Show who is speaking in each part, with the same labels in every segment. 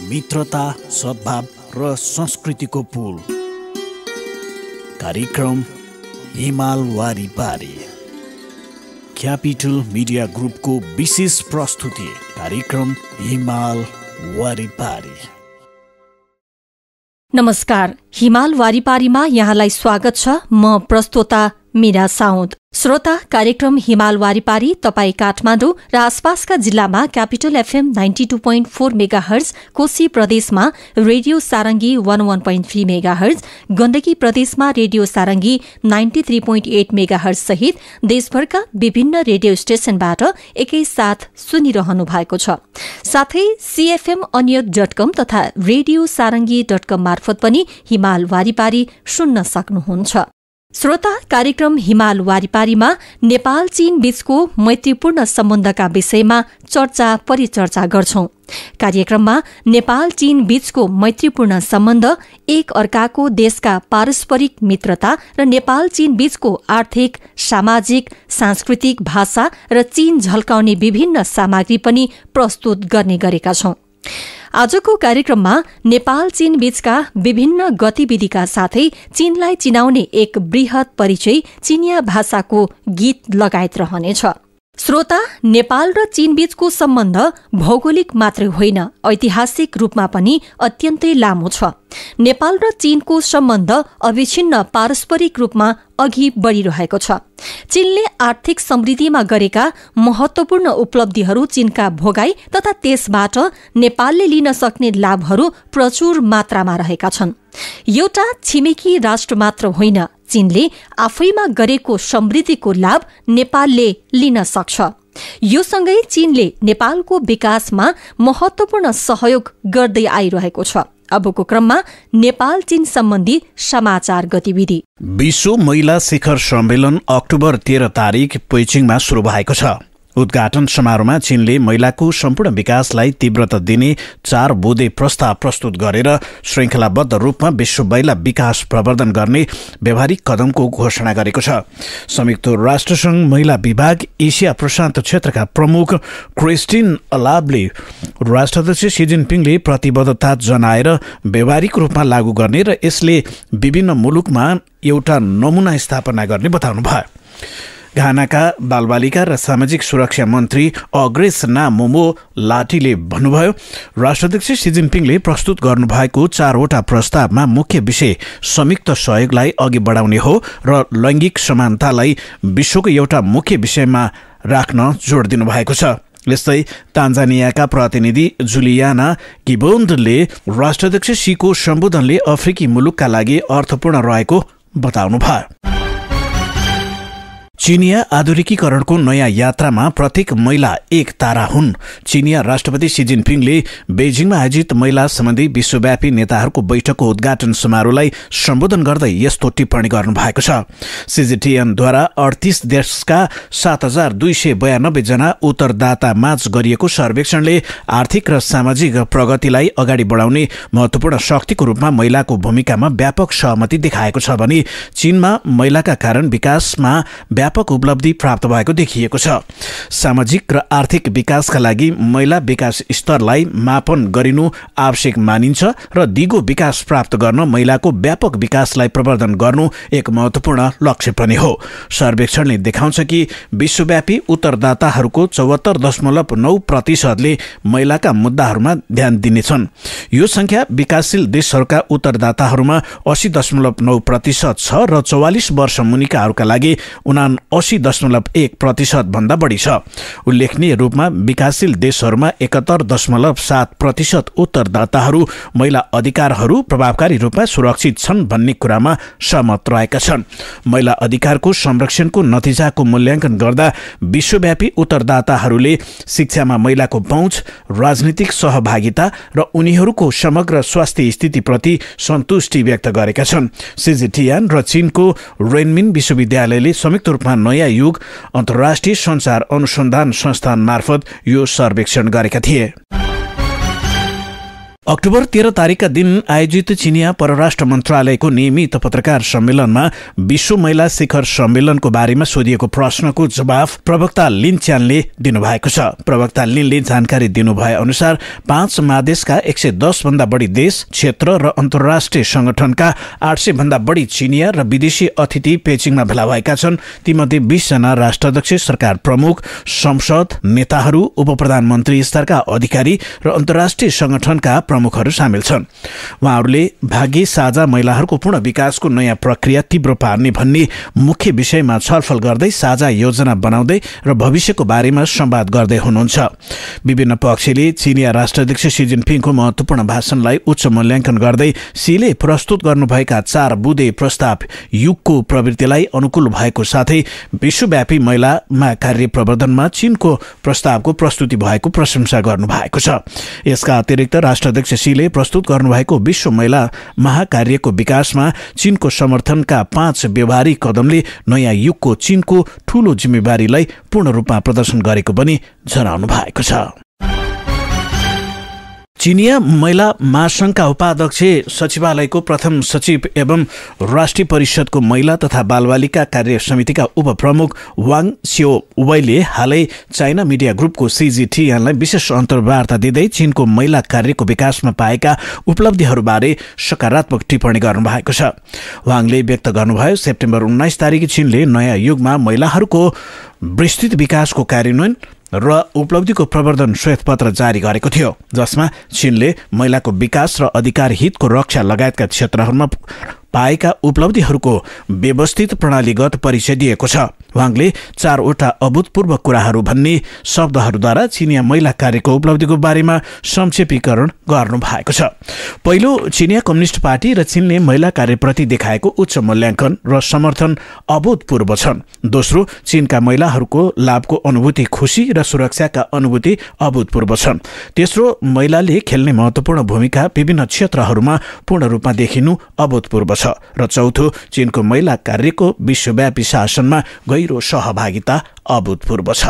Speaker 1: मित्रता, सद्भाव र संस्कृतिको पुल। कार्यक्रम हिमाल वारिपारी। क्यापिटल मिडिया ग्रुपको विशेष प्रस्तुति कार्यक्रम हिमाल वारिपारी।
Speaker 2: नमस्कार, हिमाल वारिपारीमा यहाँलाई स्वागत छ। म प्रस्तोता मीरा साउद। श्रोता, कार्यक्रम हिमाल वारिपारी तपाई काठमाडौँ र आसपासका जिल्लामा क्यापिटल एफएम 92.4 मेगाहर्ज, कोशी प्रदेशमा रेडियो सारंगी 101.3 मेगाहर्ज, गण्डकी प्रदेशमा रेडियो सारंगी 93.8 मेगाहर्ज सहित देशभरका विभिन्न रेडियो स्टेशनबाट एकैसाथ सुनिरहनु भएको छ। साथै cfmonioc.com तथा रेडियो सारंगी.com मार्फत पनि हिमाल वारिपारी सुन्न सक्नुहुन्छ। श्रोता, कार्यक्रम हिमाल वारिपारीमा नेपाल चीन बीचको मैत्रीपूर्ण सम्बन्धका विषयमा चर्चा परिचर्चा गर्छौं। कार्यक्रममा नेपाल चीन बीचको मैत्रीपूर्ण सम्बन्ध, एक अर्काको देशका पारस्परिक मित्रता र नेपाल चीन बीचको आर्थिक, सामाजिक, सांस्कृतिक, भाषा र चीन झल्काउने विभिन्न सामग्री पनि प्रस्तुत गर्ने गरेका छौं। आजको कार्यक्रममा नेपाल चीन बीचका विभिन्न गतिविधिका साथै चीनलाई चिनाउने एक वृहत परिचय चीनिया भाषाको गीत लगायत रहनेछ। श्रोता, नेपाल र चीन बीचको सम्बन्ध भौगोलिक मात्रै होइन, ऐतिहासिक रूपमा पनि अत्यन्तै लामो छ। नेपाल र चीनको सम्बन्ध अविच्छिन्न पारस्परिक रूपमा अघि बढ़िरहेको छ। चीनले आर्थिक समृद्धिमा गरेका महत्वपूर्ण उपलब्धिहरू, चीनका भोगाई तथा त्यसबाट नेपालले लिन सक्ने लाभहरू प्रचुर मात्रामा रहेका छन्। एउटा छिमेकी राष्ट्र मात्र होइन, चीनले आफैमा गरेको समृद्धिको लाभ नेपालले लिन सक्छ। यो सँगै चीनले नेपालको विकासमा महत्वपूर्ण सहयोग गर्दै आइरहेको छ। अबको क्रममा नेपाल चीन सम्बन्धी समाचार गतिविधि।
Speaker 1: विश्व महिला शिखर सम्मेलन अक्टोबर 13 तारिक पेइचिङमा शुरू भएको छ। उद्घाटन समारोहमा चीनले महिलाको सम्पूर्ण विकासलाई तीव्रता दिने 4 बुँदे प्रस्ताव प्रस्तुत गरेर श्रृंखलाबद्ध रूपमा विश्व महिला विकास प्रवर्धन गर्ने व्यावहारिक कदमको घोषणा गरेको छ। संयुक्त राष्ट्रसंघ महिला विभाग एसिया प्रशान्त क्षेत्रका प्रमुख क्रिस्टिन अलाभले राष्ट्राध्यक्ष सी जिनपिङले प्रतिबद्धता जनाएर व्यावहारिक रूपमा लागू गर्ने र यसले विभिन्न मुलुकमा एउटा नमूना स्थापना गर्ने बताउनुभयो। घानाका बालबालिका र सामाजिक सुरक्षा मन्त्री अग्रेस ना मोमो लाटीले भन्नुभयो, राष्ट्राध्यक्ष सी जिनपिङले प्रस्तुत गर्नुभएको 4वटा प्रस्तावमा मुख्य विषय संयुक्त सहयोगलाई अघि बढाउने हो र लैंगिक समानतालाई विश्वको एउटा मुख्य विषयमा राख्न जोड दिनुभएको छ। यस्तै तान्जानियाका प्रतिनिधि जुलियाना किबोन्डले राष्ट्राध्यक्ष सीको सम्बोधनले अफ्रिकी मुलुकका लागि अर्थपूर्ण रहेको बताउनुभयो। चीनिया आधुनिकीकरणको नयाँ यात्रामा प्रत्येक महिला एक तारा हुन्। चीनिया राष्ट्रपति सी जिनपिङले बेजिङमा आयोजित महिला सम्बन्धी विश्वव्यापी नेताहरूको बैठकको उद्घाटन समारोहलाई सम्बोधन गर्दै यस्तो टिप्पणी गर्नुभएको छ। सीजीटीएनद्वारा 38 देशका 7292 जना उत्तरदातामाझ गरिएको सर्वेक्षणले आर्थिक र सामाजिक प्रगतिलाई अगाडि बढाउने महत्वपूर्ण शक्तिको रूपमा महिलाको भूमिकामा व्यापक सहमति देखाएको छ भने चीनमा महिलाका कारण विकासमा व्यापक उपलब्धि प्राप्त भएको देखिएको छ। सामाजिक र आर्थिक विकासका लागि महिला विकास स्तरलाई मापन गरिनु आवश्यक मानिन्छ र दिगो विकास प्राप्त गर्न महिलाको व्यापक विकासलाई प्रवर्धन गर्नु एक महत्वपूर्ण लक्ष्य पनि हो। सर्वेक्षणले देखाउँछ कि विश्वव्यापी उत्तरदाताहरूको 74.9%ले महिलाका मुद्दाहरूमा ध्यान दिनेछन्। यो संख्या विकासशील देशहरूका उत्तरदाताहरूमा 80.9% छ र 44 वर्ष मुनिकाहरूका लागि 80.1% भन्दा बढी छ। उल्लेखनीय रूपमा विकासशील देशहरूमा 71.7% उत्तरदाताहरू महिला अधिकारहरू प्रभावकारी रूपमा सुरक्षित छन् भन्ने कुरामा सहमत रहेका छन्। महिला अधिकारको संरक्षणको नतिजाको मूल्याङ्कन गर्दा विश्वव्यापी उत्तरदाताहरूले शिक्षामा महिलाको पहुँच, राजनीतिक सहभागिता र उनीहरूको समग्र स्वास्थ्य स्थितिप्रति सन्तुष्टि व्यक्त गरेका छन्। सीजीटीएन र चीनको रेनमिन विश्वविद्यालयले संयुक्त रूपमा नयाँ युग अन्तर्राष्ट्रिय संचार अनुसन्धान संस्थान मार्फत यो सर्वेक्षण गरेका थिए। अक्टोबर 13 तारिकका दिन आयोजित चिनिया परराष्ट्र मन्त्रालयको नियमित पत्रकार सम्मेलनमा विश्व महिला शिखर सम्मेलनको बारेमा सोधिएको प्रश्नको जवाफ प्रवक्ता लिन च्यानले दिनुभएको छ। प्रवक्ता लिनले जानकारी दिनुभए अनुसार 5 महादेशका 110 भन्दा बढी देश, क्षेत्र र अन्तर्राष्ट्रिय संगठनका 800 भन्दा बढी चिनिया र विदेशी अतिथि पेचिङमा भेला भएका छन्। तीमध्ये 20 जना राष्ट्राध्यक्ष, सरकार प्रमुख, संसद नेताहरू, उपप्रधानमन्त्री स्तरका अधिकारी र अन्तर्राष्ट्रिय संगठनका प्रमुखहरू सामेल छन्। उहाँहरूले भागी साझा महिलाहरूको पूर्ण विकासको नयाँ प्रक्रिया तीव्र पार्ने भन्ने मुख्य विषयमा छलफल गर्दै साझा योजना बनाउँदै र भविष्यको बारेमा संवाद गर्दै हुनुहुन्छ। विभिन्न पक्षले चिनिया राष्ट्राध्यक्ष सी जिनपिङको महत्वपूर्ण भाषणलाई उच्च मूल्याङ्कन गर्दै सीले प्रस्तुत गर्नुभएका 4 बुँदे प्रस्ताव युगको प्रवृत्तिलाई अनुकूल भएको साथै विश्वव्यापी महिलामा कार्य प्रवर्धनमा चीनको प्रस्तावको प्रस्तुति भएको प्रशंसा गर्नुभएको छ। यसका अतिरिक्त राष्ट्राध्यक्ष सीले प्रस्तुत गर्नुभएको विश्व महिला महाकार्यको विकासमा चीनको समर्थनका 5 व्यवहारिक कदमले नयाँ युगको चीनको ठूलो जिम्मेवारीलाई पूर्ण रूपमा प्रदर्शन गरेको पनि जनाउनु भएको छ। चिनिया महिला महासंघका उपाध्यक्ष, सचिवालयको प्रथम सचिव एवं राष्ट्रिय परिषदको महिला तथा बालबालिका कार्य समितिका उपप्रमुख वाङ स्योवेले हालै चाइना मिडिया ग्रुपको CGTN-लाई विशेष अन्तर्वार्ता दिँदै चीनको महिला कार्यको विकासमा पाएका उपलब्धिहरूबारे सकारात्मक टिप्पणी गर्नुभएको छ। वाङले व्यक्त गर्नुभयो, सेप्टेम्बर 19 तारिक चीनले नयाँ युगमा महिलाहरूको विस्तृत विकासको कार्यान्वयन र उपलब्धिको प्रवर्धन श्वेतपत्र जारी गरेको थियो, जसमा चीनले महिलाको विकास र अधिकार हितको रक्षा लगायतका क्षेत्रहरूमा पाएका उपलब्धिहरूको व्यवस्थित प्रणालीगत परिचय दिएको छ। वाङले 4 वटा अभूतपूर्व कुराहरू भन्ने शब्दहरूद्वारा चिनिया महिला कार्यको उपलब्धिको बारेमा संक्षेपीकरण गर्नु भएको छ। पहिलो, चिनिया कम्युनिस्ट पार्टी र चीनले महिला कार्यप्रति देखाएको उच्च मूल्याङ्कन र समर्थन अभूतपूर्व छन्। दोस्रो, चीनका महिलाहरूको लाभको अनुभूति, खुशी र सुरक्षाका अनुभूति अभूतपूर्व छन्। तेस्रो, महिलाले खेल्ने महत्वपूर्ण भूमिका विभिन्न क्षेत्रहरूमा पूर्ण रूपमा देखिनु अभूतपूर्व छ। र चौथो, चीनको महिला कार्यको विश्वव्यापी शासनमा गहिरो सहभागिता अभूतपूर्व छ।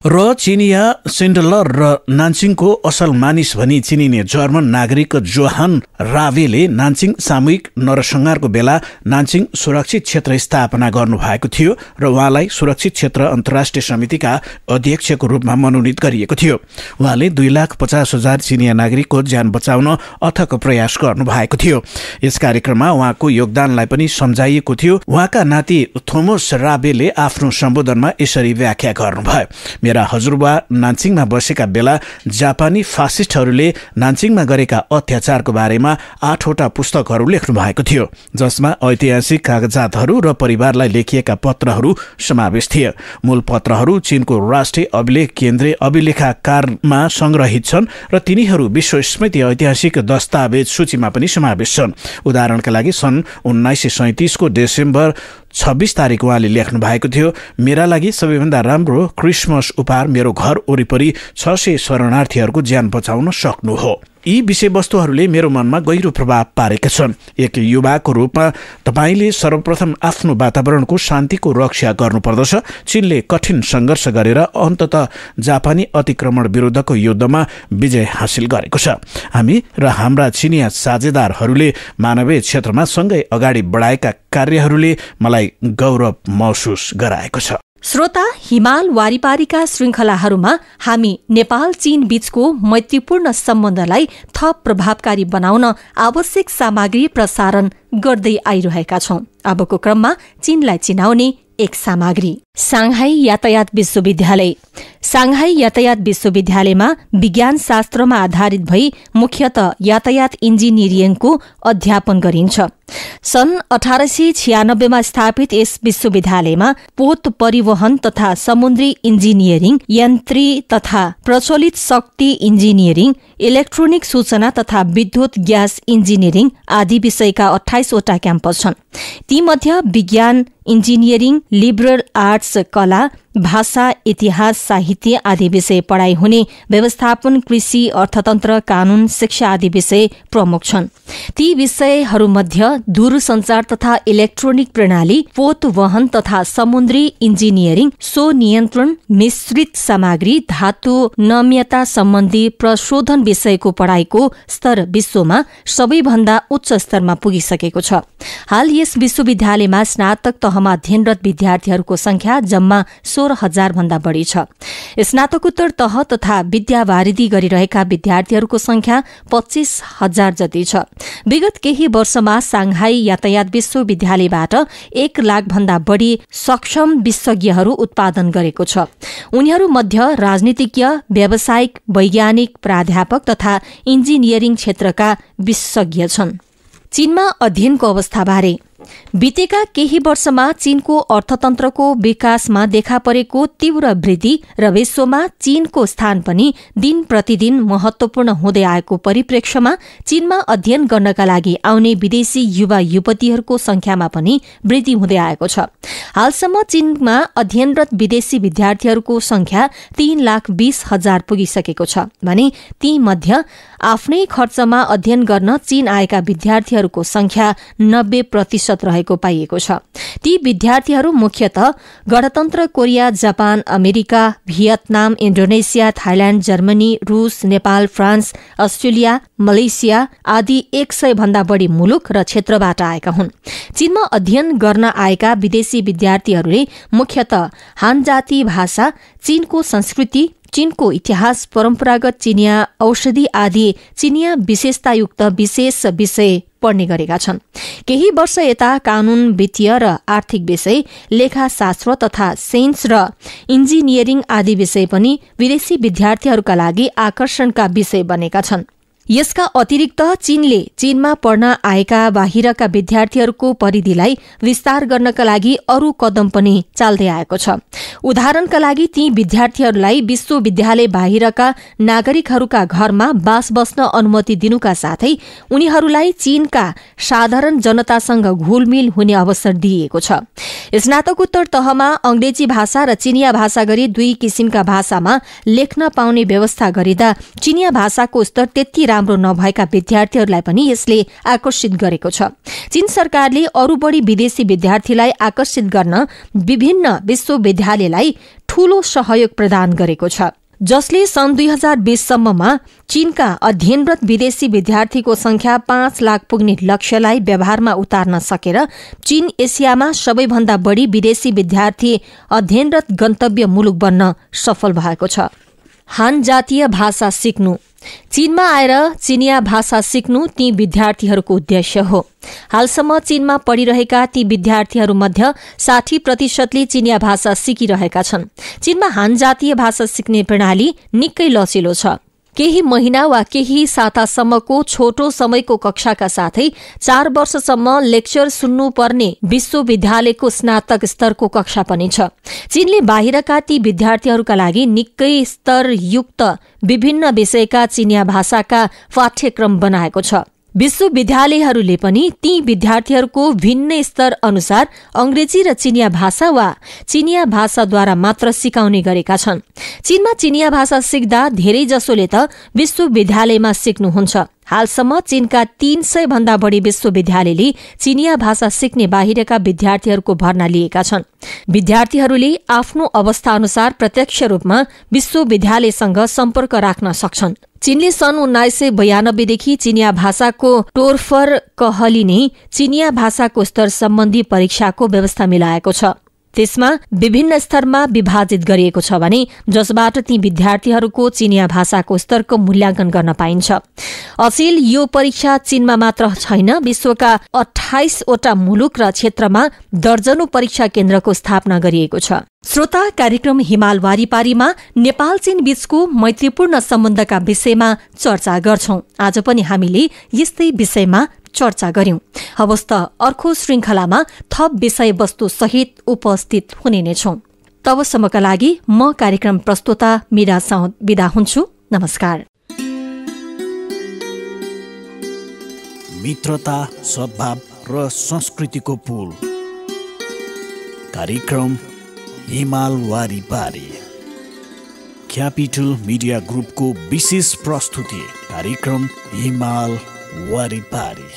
Speaker 1: र चिनिया सिन्डलर र नान्सिङको असल मानिस भनी चिनिने जर्मन नागरिक जोहान रावेले नान्सिङ सामूहिक नरसंहारको बेला नान्सिङ सुरक्षित क्षेत्र स्थापना गर्नुभएको थियो र उहाँलाई सुरक्षित क्षेत्र अन्तर्राष्ट्रिय समितिका अध्यक्षको रूपमा मनोनित गरिएको थियो। उहाँले 2,50,000 चिनिया नागरिकको ज्यान बचाउन अथक प्रयास गर्नुभएको थियो। यस कार्यक्रममा उहाँको योगदानलाई पनि सम्झाइएको थियो। उहाँका नाति थोमस रावेले आफ्नो सम्बोधनमा यसरी व्याख्या गर्नुभयो, मेरा हजुरबा नान्सिङमा बसेका बेला जापानी फासिस्टहरूले नान्सिङमा गरेका अत्याचारको बारेमा 8 वटा पुस्तकहरू लेख्नु भएको थियो, जसमा ऐतिहासिक कागजातहरू र परिवारलाई लेखिएका पत्रहरू समावेश थिए। मूल पत्रहरू चीनको राष्ट्रिय अभिलेख केन्द्रीय अभिलेखागारमा संग्रहित छन् र तिनीहरू विश्व स्मृति ऐतिहासिक दस्तावेज सूचीमा पनि समावेश छन्। उदाहरणका लागि सन् 1937 को डिसेम्बर 26 तारिक उहाँले लेख्नु भएको थियो, मेरा लागि सबैभन्दा राम्रो क्रिसमस उपहार मेरो घर वरिपरि 600 शरणार्थीहरूको ज्यान बचाउन सक्नु हो। यी विषयवस्तुहरूले मेरो मनमा गहिरो प्रभाव पारेका छन्। एक युवाको रूपमा तपाईले सर्वप्रथम आफ्नो वातावरणको शान्तिको रक्षा गर्नुपर्दछ। चीनले कठिन सङ्घर्ष गरेर अन्ततः जापानी अतिक्रमण विरुद्धको युद्धमा विजय हासिल गरेको छ। हामी र हाम्रा चिनिया साझेदारहरूले मानवीय क्षेत्रमा सँगै अगाडि बढाएका कार्यहरूले मलाई गौरव महसुस गराएको छ।
Speaker 2: श्रोता, हिमाल वारिपारीका श्रृङ्खलाहरूमा हामी नेपाल चीन बीचको मैत्रीपूर्ण सम्बन्धलाई थप प्रभावकारी बनाउन आवश्यक सामग्री प्रसारण गर्दै आइरहेका छौं। अबको क्रममा चीनलाई चिनाउने एक सामग्री। सांघाई यातायात विश्वविद्यालय। सांघाई यातायात विश्वविद्यालयमा विज्ञान शास्त्रमा आधारित भई मुख्यतः यातायात इन्जिनियरिङको अध्यापन गरिन्छ। सन् 1896 मा स्थापित यस विश्वविद्यालयमा पोत परिवहन तथा समुद्री इन्जिनियरिङ, यन्त्री तथा प्रचलित शक्ति इन्जिनियरिङ, इलेक्ट्रोनिक सूचना तथा विद्युत ग्यास इन्जिनियरिङ आदि विषयका 28 वटा क्याम्पस छन्। तीमध्ये विज्ञान, इन्जिनियरिङ, लिबरल आर्ट्स, कला, भाषा, इतिहास, साहित्य आदि विषय पढाइ हुने, व्यवस्थापन, कृषि, अर्थतन्त्र, कानून, शिक्षा आदि विषय प्रमुख छन्। ती विषयहरूमध्ये दूरसञ्चार तथा इलेक्ट्रोनिक प्रणाली, पोत वहन तथा समुद्री इन्जिनियरिङ, सो नियन्त्रण, मिश्रित सामग्री, धातु नम्यता सम्बन्धी प्रशोधन विषयको पढाइको स्तर विश्वमा सबैभन्दा उच्च स्तरमा पुगिसकेको छ। हाल यस विश्वविद्यालयमा स्नातक तहमा अध्ययनरत विद्यार्थीहरूको संख्या जम्मा 16,000 भन्दा बढ़ी छ। स्नातकोत्तर तह तथा विद्यावारिधि गरिरहेका विद्यार्थीहरूको संख्या 25,000 जति छ। विगत केही वर्षमा सांघाई यातायात विश्वविद्यालयबाट 1 लाख भन्दा बढ़ी सक्षम विशेषज्ञहरू उत्पादन गरेको छ। उनीहरू मध्य राजनीतिज्ञ, व्यावसायिक, वैज्ञानिक, प्राध्यापक तथा इन्जिनियरिङ क्षेत्रका विशेषज्ञ छन्। चीनमा अध्ययनको अवस्थाबारे बितेका केही वर्षमा चीनको अर्थतन्त्रको विकासमा देखा परेको तीव्र वृद्धि र विश्वमा चीनको स्थान पनि दिन प्रतिदिन महत्वपूर्ण हुँदै आएको परिप्रेक्ष्यमा चीनमा अध्ययन गर्नका लागि आउने विदेशी युवा युवतीहरूको संख्यामा पनि वृद्धि हुँदै आएको छ। हालसम्म चीनमा अध्ययनरत विदेशी विद्यार्थीहरूको संख्या 3,20,000 पुगिसकेको छ भने ती मध्ये आफ्नै खर्चमा अध्ययन गर्न चीन आएका विद्यार्थीहरूको संख्या 90% रहेको पाइएको छ। ती विद्यार्थीहरू मुख्यतः गणतन्त्र Korea, Japan, America, Vietnam, Indonesia, Thailand, Germany, रूस, नेपाल, फ्रान्स, अस्ट्रेलिया, मलेसिया आदि 100 भन्दा बढ़ी मुलुक र क्षेत्रबाट आएका हुन्। चीनमा अध्ययन गर्न आएका विदेशी विद्यार्थीहरूले मुख्यतः हान जाति भाषा, चीनको संस्कृति, चीनको इतिहास, परम्परागत चिनिया औषधि आदि चिनिया विशेषतायुक्त विशेष विषय पढ्ने गरेका छन्। केही वर्ष यता कानून, वित्तीय र आर्थिक विषय, लेखाशास्त्र तथा साइन्स र इन्जिनियरिङ आदि विषय पनि विदेशी विद्यार्थीहरूका लागि आकर्षणका विषय बनेका छन्। यसका अतिरिक्त चीनले चीनमा पढ्न आएका बाहिरका विद्यार्थीहरूको परिधिलाई विस्तार गर्नका लागि अरू कदम पनि चाल्दै आएको छ। उदाहरणका लागि ती विद्यार्थीहरूलाई विश्वविद्यालय बाहिरका नागरिकहरूका घरमा बास बस्न अनुमति दिनुका साथै उनीहरूलाई चीनका साधारण जनतासँग घुलमिल हुने अवसर दिइएको छ। स्नातकोत्तर तहमा अंग्रेजी भाषा र चिनिया भाषा गरी 2 किसिमका भाषामा लेख्न पाउने व्यवस्था गरिँदा चिनिया भाषाको स्तर त्यति राम्रो नभएका विद्यार्थीहरूलाई पनि यसले आकर्षित गरेको छ। चीन सरकारले अरू बढ़ी विदेशी विद्यार्थीलाई आकर्षित गर्न विभिन्न विश्वविद्यालयलाई ठूलो सहयोग प्रदान गरेको छ, जसले सन् 2020 सम्ममा चीनका अध्ययनरत विदेशी विद्यार्थीको संख्या 5 लाख पुग्ने लक्ष्यलाई व्यवहारमा उतार्न सकेर चीन एसियामा सबैभन्दा बढ़ी विदेशी विद्यार्थी अध्ययनरत गन्तव्य मुलुक बन्न सफल भएको छ। हान जातीय भाषा सिक्नु। चीनमा आएर चिनिया भाषा सिक्नु ती विद्यार्थीहरूको उद्देश्य हो। हालसम्म चीनमा पढिरहेका ती विद्यार्थीहरूमध्ये 60% चिनिया भाषा सिकिरहेका छन्। चीनमा हान जातीय भाषा सिक्ने प्रणाली निकै लचिलो छ। केही महिना वा केही सातासम्मको छोटो समयको कक्षाका साथै 4 वर्षसम्म लेक्चर सुन्नुपर्ने विश्वविद्यालयको स्नातक स्तरको कक्षा पनि छ। चीनले बाहिरका ती विद्यार्थीहरूका लागि निकै स्तरयुक्त विभिन्न विषयका चिनिया भाषाका पाठ्यक्रम बनाएको छ। विश्वविद्यालयहरूले पनि ती विद्यार्थीहरूको भिन्न स्तर अनुसार अंग्रेजी र चिनिया भाषा वा चिनिया भाषाद्वारा मात्र सिकाउने गरेका छन्। चीनमा चिनिया भाषा सिक्दा धेरै जसोले त विश्वविद्यालयमा सिक्नुहुन्छ। हालसम्म चीनका 300 भन्दा बढ़ी विश्वविद्यालयले चिनिया भाषा सिक्ने बाहिरका विद्यार्थीहरूको भर्ना लिएका छन्। विद्यार्थीहरूले आफ्नो अवस्था अनुसार प्रत्यक्ष रूपमा विश्वविद्यालयसँग सम्पर्क राख्न सक्छन्। चीनले सन् 1992 देखि चिनिया भाषाको टोर्फर कहलिने चिनिया भाषाको स्तर सम्बन्धी परीक्षाको व्यवस्था मिलाएको छ। त्यसमा विभिन्न स्तरमा विभाजित गरिएको छ भने जसबाट ती विद्यार्थीहरूको चिनिया भाषाको स्तरको मूल्याङ्कन गर्न पाइन्छ। अचेल यो परीक्षा चीनमा मात्र छैन, विश्वका 28 वटा मुलुक र क्षेत्रमा दर्जनौं परीक्षा केन्द्रको स्थापना गरिएको छ। श्रोता, कार्यक्रम हिमाल वारिपारीमा नेपाल चीन बीचको मैत्रीपूर्ण सम्बन्धका विषयमा चर्चा गर्छौं। आज पनि हामीले यस्तै विषयमा चर्चा गर्यौं। हवस् त अर्को श्रृंखलामा थप विषयवस्तु सहित उपस्थित हुने नै छौं। तबसम्मका लागि म कार्यक्रम प्रस्तोता मीरा साउद बिदा हुन्छु। नमस्कार।
Speaker 1: मित्रता, सद्भाव र संस्कृतिको पुल, कार्यक्रम हिमाल वारिपारी, क्यापिटल मिडिया ग्रुपको विशेष प्रस्तुति, कार्यक्रम हिमाल वारिपारी।